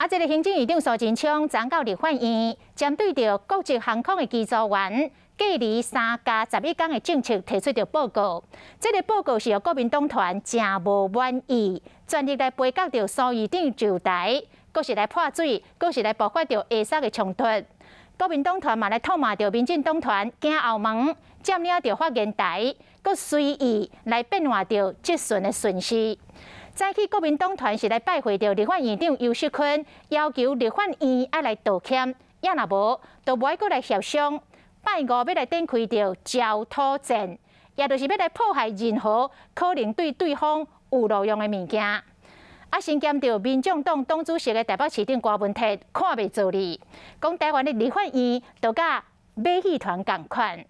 啊，這个行政院長蘇貞昌昨到立法院，針對著國籍航空的機組員隔離3加11天的政策提出著報告。這个報告是予國民黨團誠無滿意，全力來杯葛著蘇院長就台，閣是來潑水，閣是來爆發著下殺的衝突。國民黨團嘛來唾罵著民進黨團行後門，佔領著發言台，閣隨意來變換著質詢的順序。早起國民黨團是來拜會著立法院長游錫堃，要求立法院愛來道歉，也若無，就無愛閣來協商。拜五欲來展開著焦土戰，也就是欲來破壞任何可能對對方有路用的物件。啊，身兼著民眾黨黨主席的台北市長柯文哲看袂做哩，講台灣的立法院就佮馬戲團仝款。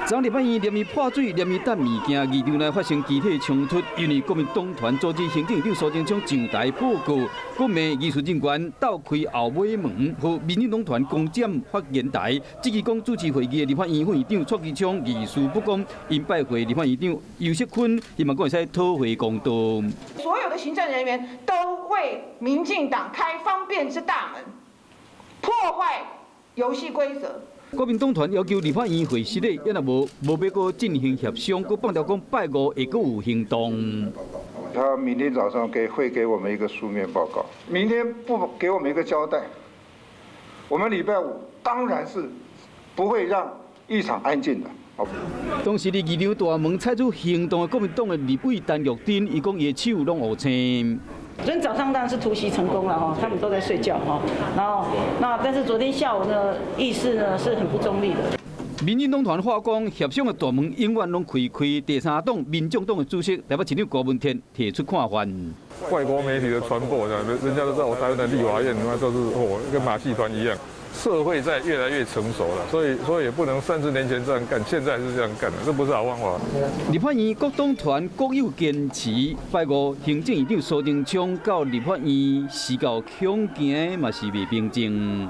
昨立法院連伊潑水，連伊擲物件，議場內發生肢體衝突，因為國民黨團阻止行政院長蘇貞昌上台報告，閣罵議事人員鬥開後尾門，予民進黨團攻佔發言台。質疑講主持會議的立法院副院長蔡其昌議事不公，𪜶拜會立法院長游錫堃，希望講會使討回公道。所有的行政人員都為民進黨開方便之大門，破壞遊戲規則。國民黨團要求立法院會失禮，也若無無欲閣進行協商，閣放調講拜五會閣有行動。他明天早上會給我們一個書面報告，明天不給我們一個交代，我們禮拜五當然是不會讓議場安靜的。當時佇議場大門採取行動的國民黨的立委陳玉珍，伊講伊的手攏烏青。昨天早上當然是突襲成功了哈，他們都在睡覺哈，然後那但是昨天下午呢，議事呢是很不中立的。民進黨團話講協商的大門永遠攏開開，第三黨民眾黨的主席台北市長柯文哲提出看法。外國媒體的傳播，人家都知道我台灣的立法院，那都是哦跟馬戲團一樣。社會在越來越成熟了，所以也不能30年前這樣幹，現在是這樣幹的，這不是好方法。立法院各黨團各有堅持，拜五行政院長蘇貞昌到立法院時到恐驚嘛是袂平靜。